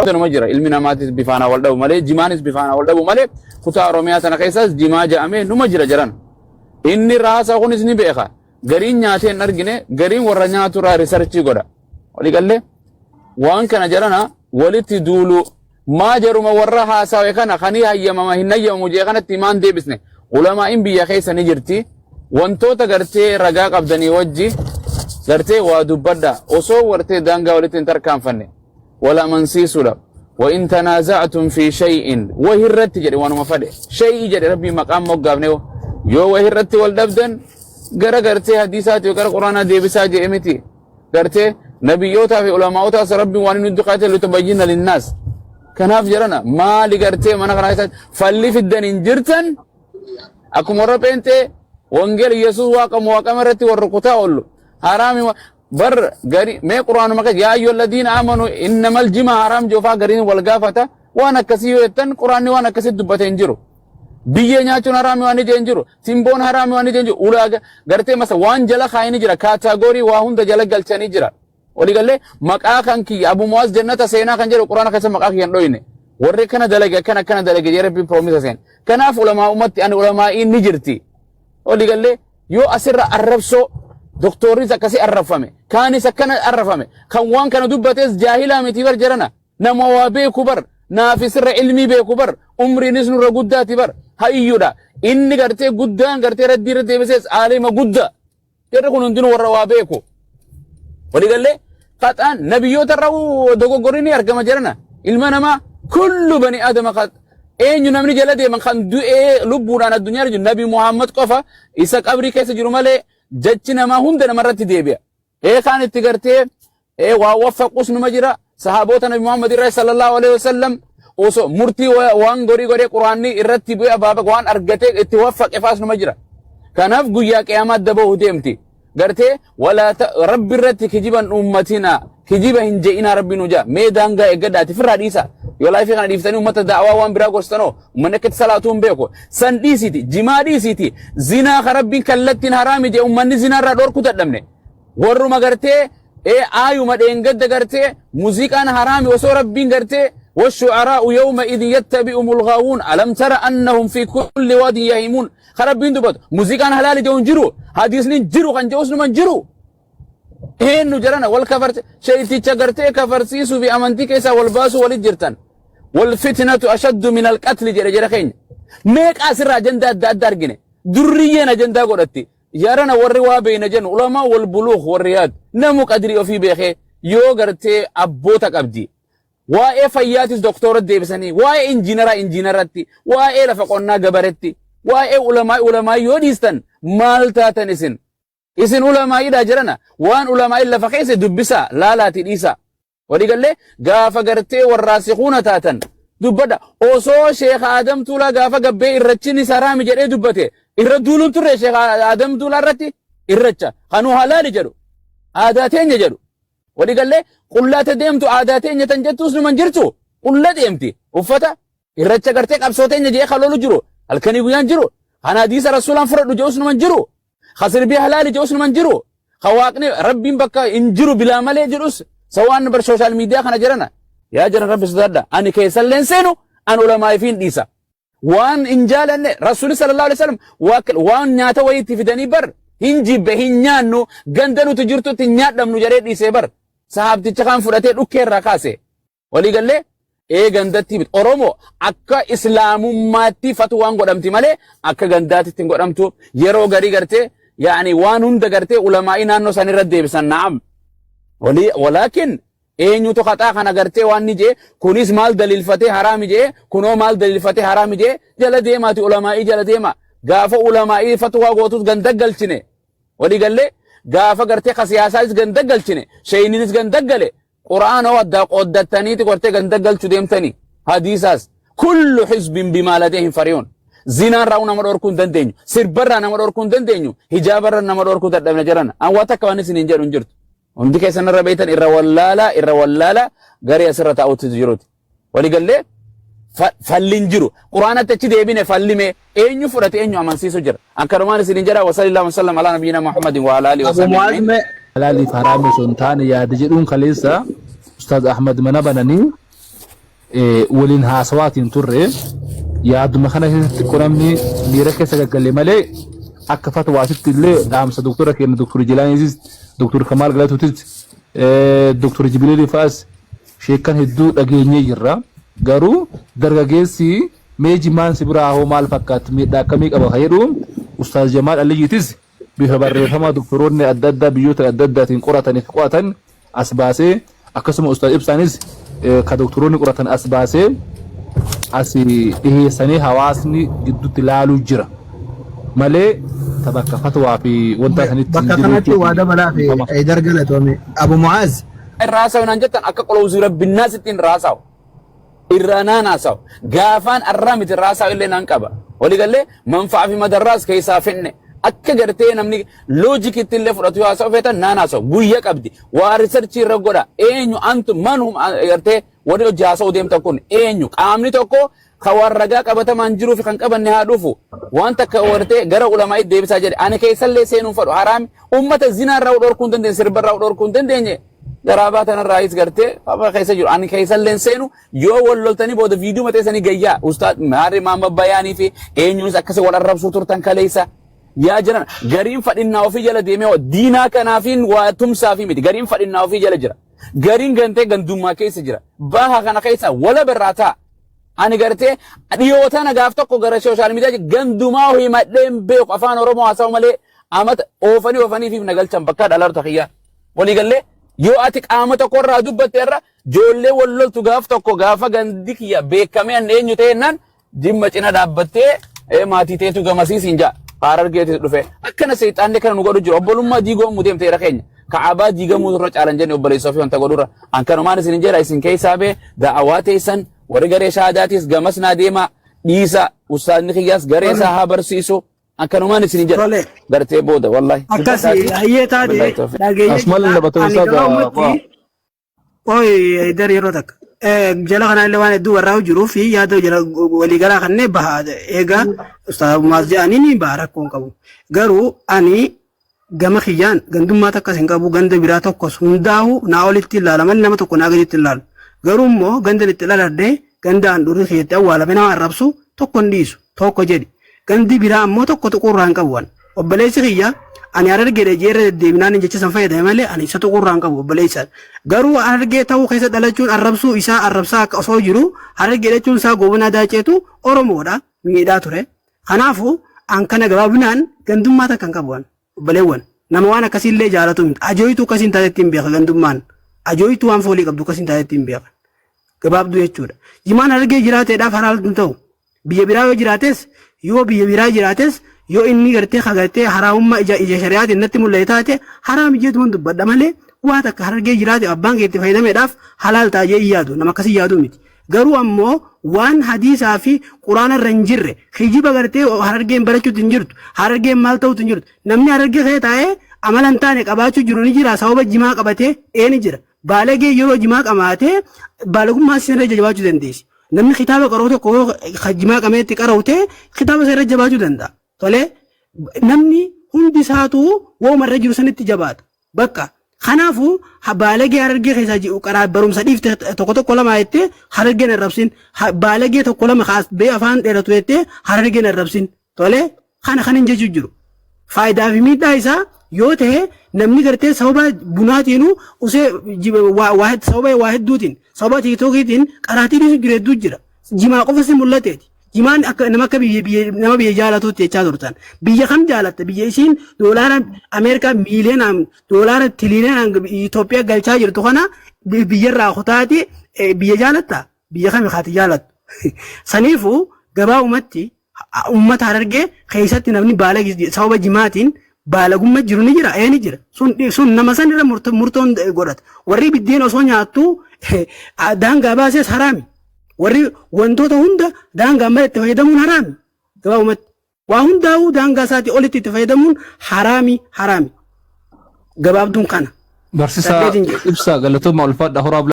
Numa jira. Ilmi namaatis bifaana wal dhabu malee, jimaanis bifaana wal dhabu malee, kutaa Oromiyaa sana keessaas jimaa ja'amee numa jira jiran. Inni raasa kunis ni beeka. Gariin nyaatee hin argine, gariin warra nyaatu irraa research godha. Walii gallee waan kana jarana walitti duulu maa jaruma warra haasawe kana kanii hayyamama hin hayyamamu jee kanatti maan deebisne. Ulamaa'in biyya keessa ni jirti. Wantoota gartee ragaa qabdanii wajji gartee waa dubbadha. Osoo wartee daangaa walitti hin tarkaanfanne. Wal amansiisuudha. Wa in tanaaza'tum fi shay'in, wahi irratti jedhe, waanuma fadhe shay'i jedhe Rabbii maqaan moggaafne, yoo wahi irratti wal dhabdan gara gartee hadiisaati yoo gara Quraanaa deebisaa jedhe miti. Gartee nabiyyootaa fi ulamaa'otaas Rabbiin waan inni duqaate litubayyina linnaas. Kanaaf jedhana maali gartee mana kana keessatti falli fiddan hin jirtan? Akkuma warra pheenxee wangeela Yesuus waaqamu waaqama irratti warra kutaa oollu haraami bar gari mee Quraanuma keessa yaa ayyuhal ladiina amanu innamal jima haraam joofaa gariin wal gaafata. Waan akkasii yoo jettan, Quraanni waan akkasii dubbate hin jiru. Biyyee nyaachuun haraami waan ije hin jiru. Simboon haraami waan ije hin jiru. Ulaaga gartee masa waan jala kaayanii jira. Category waa hunda jala galchanii jira. Waliigallee maqaa kan kiyya Abu Muwaaz jannata seenaa kan jedhu Quraana keessa maqaa kiyya hin dhoyne. Warri akkana dalage, akkana akkana dalage jedhee Rabbiin promise seen. Kanaaf ulamaa ummatti ani ulamaa'iin ni jirti. Waliigallee yoo asirra arrabsoo doktorris akkasii arrabfame, kaanis akkana arrafame, kan waan kana dubbates jaahilaa miti bar jedhana. Nama waa beeku bar, naafis irra ilmii beeku bar, umriinis nurra guddaati bar, hayyuudha. Inni gartee guddaan gartee raddii irra deebisees aalima guddaa. Jarri kun hundinuu warra waa beeku. Waliigallee qaxaan nabiyyoota irra dogoggorri ni argama jedhana. Ilma namaa kullu bani aadama eenyu namni jala deeman kan du'ee lubbuudhaan addunyaa irra jiru Nabi Muhammad qofa, isa qabrii keessa jiru malee jechi namaa hunda namarratti deebi'a. Ee kaan itti gartee ee waa waffaqus numa jira. Sahaboota Nabi Muhammad irraa sallallahu alaihi wasallam osoo murtii waan gorii godhee Quraanni irratti bu'ee abaaba waan argatee itti waffaqe faas numa jira. Kanaaf guyyaa qiyaamaa adda bahu deemti. Gartee walaa Rabbi irratti kijiban uummatina, kijiba hin je'inaa Rabbi nu jaa. Mee daangaa eeggadhaati firraa dhiisa. Yoo live kana dhiiftanii uummata da'awaa waan biraa gorsitanoo, uummanni akka itti salaatuu hin beeku. San dhiisiti, jimaa dhiisiti, zinaa ka Rabbiin kallattiin haraami jee uummanni zinaa irraa dhorkuu dadhabne. Warruma gartee ee aayuma dheengadda gartee muuziqaan haraami osoo Rabbiin gartee والشعراء يومئذ يتبعهم الغاوون ألم تر أنهم في كل واد يهيمون ka Rabbiin dubbatu muuziqaan halaali jedhu hin jiru, hadiisni hin jiru kan jedhus numa hin jiru. Eenyu jarana wal kafarse sheeyticha gartee kafarsiisuu fi amantii keessaa wal baasuu walit jirtan. والفتنة أشد من القتل jedhe jara keenya. Meeqa asirraa ajandaa adda adda argine? Durriyyeen ajandaa godhatti. Jarana warri waa beeyna jennu ulamaa wal buluuk warri yaad namu qadrii ofii beekee yoo gartee abboota qabdi. Waa'ee fayyaatis doktora deebisanii, waa'ee injiinaraa injiinaratti, waa'ee lafa qonnaa gabaretti, waa'ee ulamaa ulamaa yoo dhiistan maal taatan isin? Isin ulamaa'iidha jedhana. Waan ulamaa'iin lafa keessa dubbisaa laalaati dhiisaa. Waliigallee gaafa gartee warraasikuuna taatan dubbadha. Osoo Sheekh Adam Tuulaa gaafa gabbee irrachinni saraami jedhee dubbate irra duuluun turre. Sheekh Adam Tuulaa irratti irracha kanuu halaali jedhu, aadaa teenya jedhu. Waliigallee qullaata deemtu aadaa teenya tan jettuus numan jirtu, qulla deemti uffata irracha gartee qabsoo teenya jedhee kan lolu jiru halkanii guyyaan jiru, kan hadiisa rasuulaan fudhadhu jedhus numan jiru, kan sirbii halaali jedhus numan jiru, kan Waaqni Rabbiin bakka hin jiru bilaa malee jedhus sawaan bar social media kana jirana. Yaa jiran, Rabbi sodaadha. Ani keessalleen seenu an ulamaa ifiin dhiisa. Waan hin jaalanne Rasuulli sallallahu alaihi wasallam waan nyaata wayii itti fidanii bar hin jibbe, hin nyaannu, ganda nuti jirtutti hin nyaadhamnu jedhee dhiisee bar. Sahaabticha kan fudhatee dhukkee irraa kaase. Walii gallee ee gandatti miti. Oromoo akka Islaamummaatti fatwaan godhamti malee akka gandaatitti hin godhamtu. Yeroo garii gartee yaani waan hunda gartee ulamaa'ii naannoo san irra deebisan, na'am. Walii walaakin eenyutu kaxaa kana gartee waan ni jee, kunis maal daliilfatee haraami jee, kunoo maal daliilfatee haraami jee, jala deemaati ulamaa'ii jala deema. Gaafa ulamaa'ii fatwaa gootus ganda galchine. Walii gallee gaafa gartee ka siyaasaas ganda galchine, sheeyninis ganda gale. Qur'aana hoo addaa qooddattaniiti gortee ganda galchu deemtanii, hadiisaas كل حزب بما لديهم فرحون. Zinaarraa nama dhorkuu hin dandeenyu, sirbarraa nama dhorkuu hin dandeenyu, hijaabarra nama dhorkuu dadhabne jedhan. An waa takka waan isin hin jedhu hin jirtu. Hundi keessan irra beektan, irra wallaalaa, irra wallaalaa garee asirra taa'utti jiruti. Waliigallee falli hin jiru. Quraanatti achi deebine fallime eenyu fudhate, eenyu amansiisu jira? Akkanumaan isin hin jedha. وصلى الله وسلم على نبينا محمد وعلى آله Abu وصحبه Mu'aaz أجمعين. mee Halaaliif haraami osoo hin taane yaada jedhuun kaleessa Ustaaz Ahmad mana bananii. Waliin haasawaatiin turre. Yaaduma kana keessatti xiqqoo namni miira keessa gaggale malee akka fatwaasitti illee dhaamsa doktora keenya Doktor Jilaaniitis, Doktor Kamaal Galatuutis, Doktor Jibiliil faas, sheekkan hedduu dhageenyee jirra. Garuu dargaggeessi mee jimaan si biraa hoo maal fakkaatti, miidhaa akkamii qaba ka jedhu, Ustaaz Jamaal Aliyyiitis bifa barreeffama doktoroonni adda addaa biyyoota adda addaatiin qorataniif qo'atan as baasee, akkasuma Ustaaz Ibsaanis ka doktoroonni qoratan as baasee as dhiheessanii hawaasni gidduutti ilaaluu jira malee ta bakka fatwaa fi wanta sanitti Bakka kanatti waa dabalaa fi Haydar, galatoome. Abu Mu'aaz. Irraa haasa'u naan jettan, akka qolowsii rabbinaa sittiin irraa haasa'u. Irraa naan haasa'u. Gaafaan arraa miti, irraa haasa'u illee naan qaba. Waliigallee manfa'aa fi madarraas keessaa fenne. Akka gartee namni loojikitti illee fudhatu yoo haasa'u feetan naan haasa'u. Guyya qabdi. Waa research irra godha. Eenyu antu manhum gartee warri hojii haasa'u deemtan kun eenyu? Qaamni tokko kan waan ragaa qabatamaan jiruu fi kan qabanne haa dhufu. Waan takka wartee gara ulamaa'ii deebisaa jedhe. Ani keessallee seenuun fadhu. Haraami. Ummata zinaa irraa dhorkuu hin dandeenye. Sirba irraa dhorkuu hin dandeenye. Garaabaa tanarraayis gartee papa keessa jiru. Ani keessallee seenu yoo wal loltanii booda viidiyoo maxxansanii gayyaa. Ustaad Maarri Maamma Bayaanii fi eenyuunis akkasii wal arrabsuu turtan kaleessa. Yaa jiran, gariin fadhinnaa ofii jala deemee diinaa kanaafiin waa tumsaa fi miti. Gariin fadhinnaa ofii jala jira. Gariin gantee gandummaa keessa jira. Baha kana keessa wala birraa ta'a. Ani gartee dhiyoo tana gaaf tokko gara social media gandumaa himadheen beeku, afaan Oromoo haasa'u malee amata oofanii oofanii fi nagalchan bakka dhalarta kiyyaa. Waliigallee yoo ati qaama tokko irraa dubbatte irra ijoollee wal loltu gaaf tokko gaafa gandi kiyya beekamee an eenyu ta'ennaan jimma cina dhaabbattee maatii teetu gamasiis hin jaa. Harargeetis dhufe. Akkana seexaanni kana nu godhu jiru. Obbolummaa diigoon deemte irra keenya. Ka'abaa diigamuu irra caalan jenne obboleessa ofii wanta godhurra. An kanumaan isin hin jedha, isin keessaa bee da'awaa teessan warri garee shahaadaatis gamas naa deemaa dhiisa, ustaadni kiyyaas garee isaa haa barsiisu. Akkanumaan isin jedha. Tole. Gartee booda wallahi. Akkasi hayyee taate dhageenya. Asmal labatoo Ani isaa gabaabumatti Oyi dar yeroo takka. Jala kana illee waan hedduu warraa jiruu fi yaada jala waliigalaa kanneen baha eega ustaaz Muwaaz jedhanii ni baha, rakkoo hin qabu. Garuu ani gama kiyyaan gandummaa takkas hin qabu, ganda biraa tokkos hundaa'u naa olitti ilaala malee nama tokko naa gaditti ilaalu. Garuu immoo ganda itti dhaladhee, ganda handhuurri kiyyatti awwaalame nama arrabsu tokko hin dhiisu tokko jedhi. Gandi biraa ammoo tokko tuquurraa hin qabu. Obboleessi kiyya ani Harargeedha jeerra deddeebinaan jecha san fayyadame malee ani isa tuquurraa hin qabu obboleessa. Garuu Harargee ta'uu keessa dhalachuun arrabsuu isaa arrabsaa akka osoo jiru, Harargee jechuun isaa Goobana Daaceetu Oromoodha miidhaa ture. Kanaafuu an kana gabaabinaan gandummaa takka hin qabu. Obboleewwan nama waan akkasiillee jaalatu miti. Ajooyituu akkasiin taatetti hin beeka gandummaan. Ajooyituu waan foolii qabdu akkasiin taatetti hin beeka. Gabaabduu jechuudha. Jimaan Harargee jiraateedhaaf halaal hin ta'u. Biyya biraa yoo jiraates, yoo biyya biraa jiraates, yoo inni gartee kagartee haraamummaa ija ija shari'aatiin natti mul'ate taate haraam jeetuman dubbadha malee waa takka Harargee jiraate abbaan kee itti fayyadameedhaaf halaal ta'a jee hin yaadu, nama akkasii yaadu miti. Garuu ammoo waan hadiisaa fi quraana irra hin jirre kijiba gartee Harargeen barachuutti hin jirtu, Harargeen maal ta'uutti hin jirtu. Namni Harargee kee taa'ee amala hin taane qabaachuu jiru ni jira, sababa jimaa qabatee ee ni jira. Baalagee yeroo jimaa qamaatee baalagummaa sirra jabaachuu dandeessi. Namni kitaaba qara'u tokko yoo jimaa qameetti qara'u ta'e kitaaba isa irra jabaachuu danda'a. Tolee, namni hundi isaatu wooma irra jiru sanitti jabaata. Bakka kanaafuu baalagee Harargee keessaa jiru qaraa barumsa dhiifte tokko tokko lama jettee Harargeen arrabsin. Baalagee tokko lama kaas bee afaan dheeratu jettee Harargeen arrabsin. Tolee, kana kan hin jechuu jiru. Faayidaa fi miidhaa isaa yoo ta'e namni gartee sababa bunaatiinuu usee sababa waa hedduutiin, sababa tiiktookiitiin qaraatii dhiisu jiru hedduu jira. Jimaa qofa si mul'ateeti. Jimaan akka nama akka biyya biyya nama biyya jaalatuutti jechaa turtan. Biyya kam jaalatta? Biyya isiin doolaara Ameerikaa miiliyoonaan, doolaara tiliyoonaan Itoophiyaa galchaa jirtu kana biyyarraa kutaati biyya jaalatta? Biyya kami kaati jaalattu? Saniifuu gabaabumatti uummata Harargee keessatti namni baala sababa jimaatiin baalagummaa jiru ni jira, ee ni jira. Sun nama san irra murtoon godhata. Warri biddeen osoo nyaattu daangaa baasees haraami. Warri wantoota hunda daangaa malee itti fayyadamuun haraami. Gabaabumatti waa hundaa'uu daangaa isaatii olitti itti fayyadamuun haraami haraami. Gabaabduun kana. Barsiisaa Saddeetiin jira. Ibsaa, galatooma, ulfaadha, horaa bulaa.